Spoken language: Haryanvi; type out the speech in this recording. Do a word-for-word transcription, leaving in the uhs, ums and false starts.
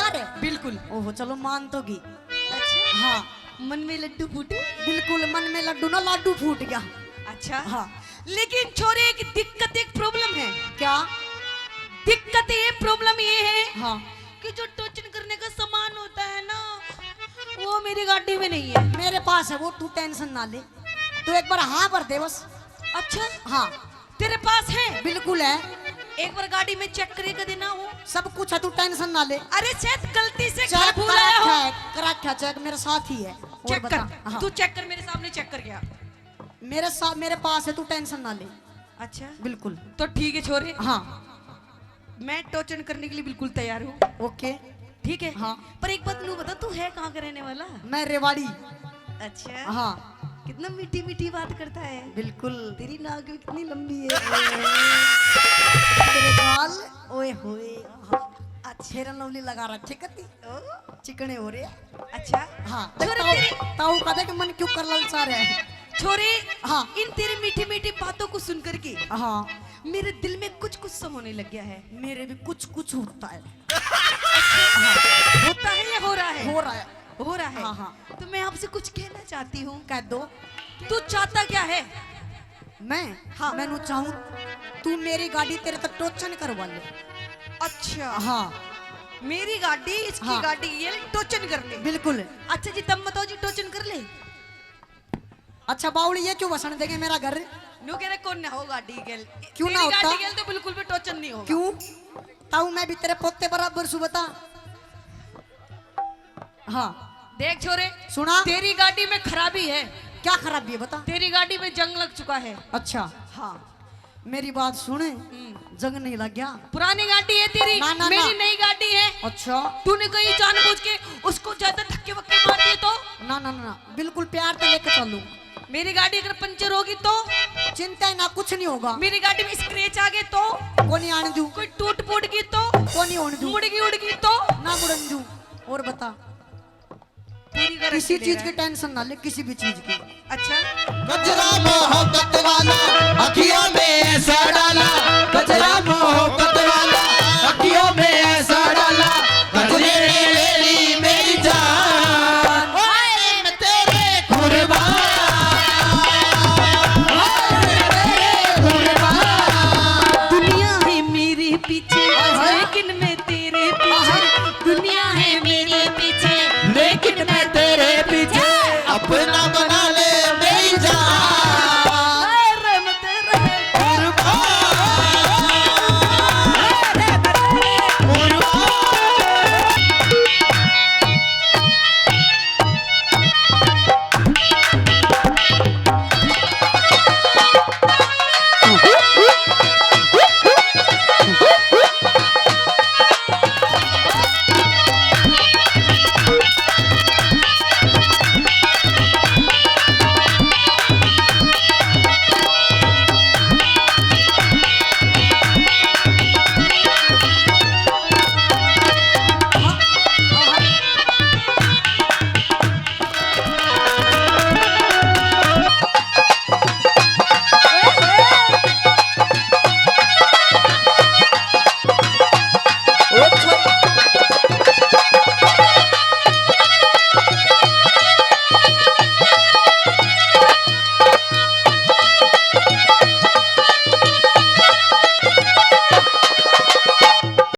अरे, बिल्कुल। ओहो, चलो, मान तो गई। अच्छा। हाँ। मन में लड्डू फूटे? बिल्कुल, मन में लड्डू ना, लाडू फूट गया। अच्छा। हाँ। लेकिन छोरे, एक दिक्कत, एक प्रॉब्लम है। क्या? दिक्कत ये, प्रॉब्लम ये है, हाँ, कि जो टोचन करने का सामान होता है ना, वो मेरी गाड़ी में नहीं है। मेरे पास है वो, तू टेंशन ना ले। तू एक बार हाँ भर दे बस। अच्छा। हाँ। तेरे पास है? बिल्कुल है। एक बार गाड़ी में चेक करके देना हो। सब कुछ है, तू टेंशन ना ले। अरे, शायद गलती से चेक करा रखा है, करा रखा चेक, मेरे साथ ही है। और चेक कर। हाँ। तू चेक कर, मेरे सामने चेक कर गया। मेरे साथ, मेरे पास है, तू टेंशन ना ले। अच्छा। बिल्कुल। तो ठीक है छोरे। हाँ। मैं टोचन करने के लिए बिल्कुल तैयार हूँ। ओके। ठीक है। हाँ। पर एक बात नू बता, तू है कहाँ का रहने वाला? मैं रेवाड़ी। अच्छा। हाँ। कितना मीठी मीठी बात करता है। बिल्कुल। तेरी नाक भी कितनी लंबी है। तेरे गाल, ओए होए। हाँ। अच्छा। फेयर लवली लगा रखे कती। ओ। चिकने हो रहे हैं। अच्छा। हाँ। छोरे, ताऊ, तेरी ताऊ कहते कि मन क्यों कर ललचा रहे हैं। छोरे, हाँ। इन तेरी मीठी मीठी बातों को सुन करके, हाँ, मेरे दिल में कुछ कुछ सा होने लग गया है। मेरे भी कुछ कुछ होता है। हाँ। होता है या हो रहा है? हो रहा है। हो रहा है। हाँ, हाँ। तो मैं आपसे कुछ कहना चाहती हूँ। कह दो। तू चाहता क्या है? मैं? हाँ। मैं नू चाहूँ, तू मेरी गाड़ी तेरे तक टोचन करवा ले। अच्छा। हाँ। मेरी गाड़ी, इसकी हाँ। गाड़ी ये टोचन कर ले। बिल्कुल। अच्छा जी, तम बताओ जी, टोचन कर ले। अच्छा बावली, ये क्यों वसन देंगे मेरा घर? न्यू कह रहे, कौन ना हो गाड़ी गेल? क्यों ना तेरी होता? गाड़ी गेल तो बिल्कुल भी टोचन नहीं होगा। क्यों? ताऊ, मैं भी तेरे पोते बराबर सु, बता। हाँ। देख छोरे, सुना? तेरी गाड़ी में खराबी है। क्या खराबी है, बता। तेरी गाड़ी में जंग लग चुका है। अच्छा। हाँ। मेरी बात सुन, हम्म। जंग नहीं लग गया। पुरानी गाड़ी है तेरी, ना, ना, मेरी ना। नई गाड़ी है। अच्छा। तूने कहीं जानबूझ के उसको ज्यादा धक्के वक्के मार दिए तो? ना, ना, ना, ना, बिल्कुल प्यार से लेके चलूं। मेरी गाड़ी अगर पंचर होगी तो? चिंता है ना, कुछ नहीं होगा। मेरी गाड़ी में स्क्रैच आ गए तो? कोनी आने दूं। कोई टूट फूट गई तो? कोनी होने दूं। मुड़गी उड़गी तो? ना मुड़न दूं। और बता। पूरी गारंटी किसी ले चीज रहा की है। टेंशन ना ले, किसी भी चीज की। अच्छा। गजरा मोहब्बत वाला, अखियों में ऐसा डाला, गजरा मोहब्बत